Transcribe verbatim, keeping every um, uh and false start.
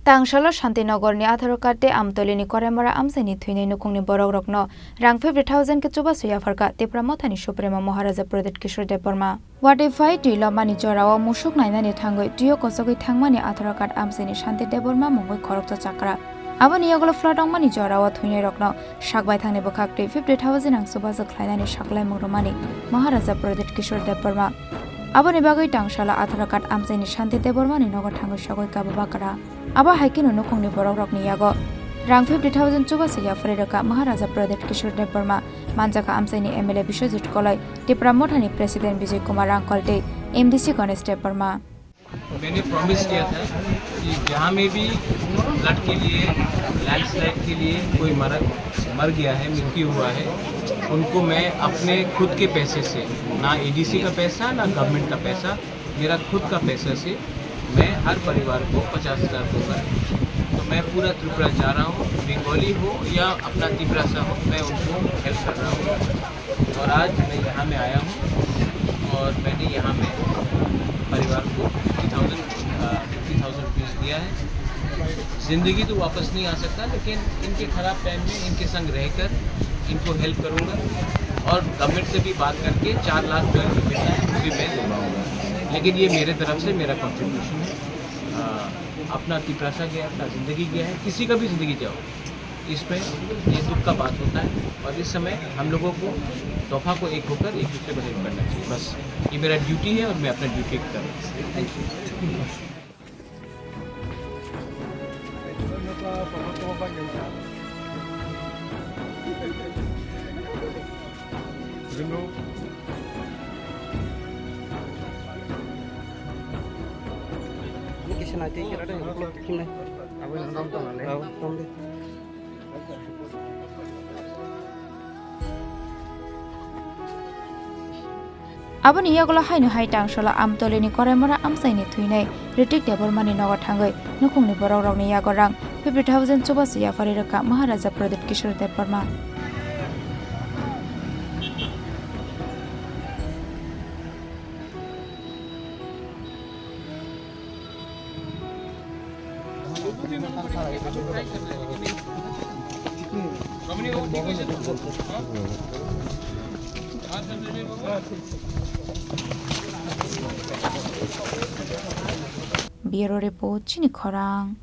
Tangsalo Shantinogorni atharo card tei Amtolini Koraimora amchaini thwinai nukhungni borokrokno rang fifty thousand khe chubachu yapharkha Tipra Mothani Supremo Maharaja Pradyut Kishore Debbarma. Watwi phai twi lobmani jorao musuk nainani thangwi twio kochogwi thangmani atharo card amchaini Shanti Debbarma mungwi khoroksa chakra. Aboni yagulo flat wngmani jorao thwinairokno sak baithangni bwkhaktwi fifty thousand rang chubachu khlainani saklaimung rwmani Maharaja Pradyut Kishore Debbarma. Aboni bagwi tangsalo atharo card amchaini Shanti Debbarmani nogo thangwi sogwi kabo bakra. Abo hai kheno nukhungni borokrokni yago rang fifty thousand chubachu yapharwi rwkha Maharaja Pradyut Kishore Debbarma, manjakha amchaini M L A Biswajit Koloi, Tipra Mothani President Bijoy Kumar Rangkol tei M D C Ganesh Debbarma. मैंने प्रॉमिस किया था कि जहाँ में भी फ्लड के लिए, लैंडस्लाइड के लिए कोई मरा, मर गया है, मृत्यु हुआ है, उनको मैं अपने खुद के पैसे से, ना एडीसी का पैसा, ना गवर्नमेंट का पैसा, मेरा खुद का पैसा से मैं हर परिवार को पचास हज़ार दूंगा। तो मैं पूरा त्रिपुरा जा रहा हूँ, बंगाली हो या अपना तिपरासा हो, मैं उनको हेल्प कर रहा हूँ। और आज मैं यहाँ में आया हूँ और मैंने यहाँ में परिवार को फिफ्टी थाउजेंड, अ, फिफ्टी थाउजेंड रुपीज़ दिया है। ज़िंदगी तो वापस नहीं आ सकता, लेकिन इनके ख़राब टाइम में इनके संग रहकर इनको हेल्प करूँगा और गवर्नमेंट से भी बात करके चार लाख जो इनको मिलना है, वो भी मैं दिलवाऊँगा। लेकिन ये मेरे तरफ से मेरा कॉन्ट्रीब्यूशन है। अ, अपना तिपरासा गया, अपना ज़िंदगी गया है, किसी का भी ज़िंदगी जाओ, इसमें ये दुख का बात होता है और इस समय हम लोगों को दफा को एक होकर एक दूसरे को हेल्प करना चाहिए। बस ये मेरा ड्यूटी है और मैं अपना ड्यूटी कर रहा हूँ। Thank you. Ini kisah nanti kira deh, kalau kimai. Abang nonton nonton le. Tahu, tahu deh. Aboni yagulo haino hai tangsalo Amtolini Koraimora amchaini thwinai Ritik Debbarmani nogo thangwi nukhungni borokrokni yago rang fifty thousand chubachu yapharwi rwkha Maharaja Pradyut Kishore Debbarma. Bureau Report, Chini Khorang.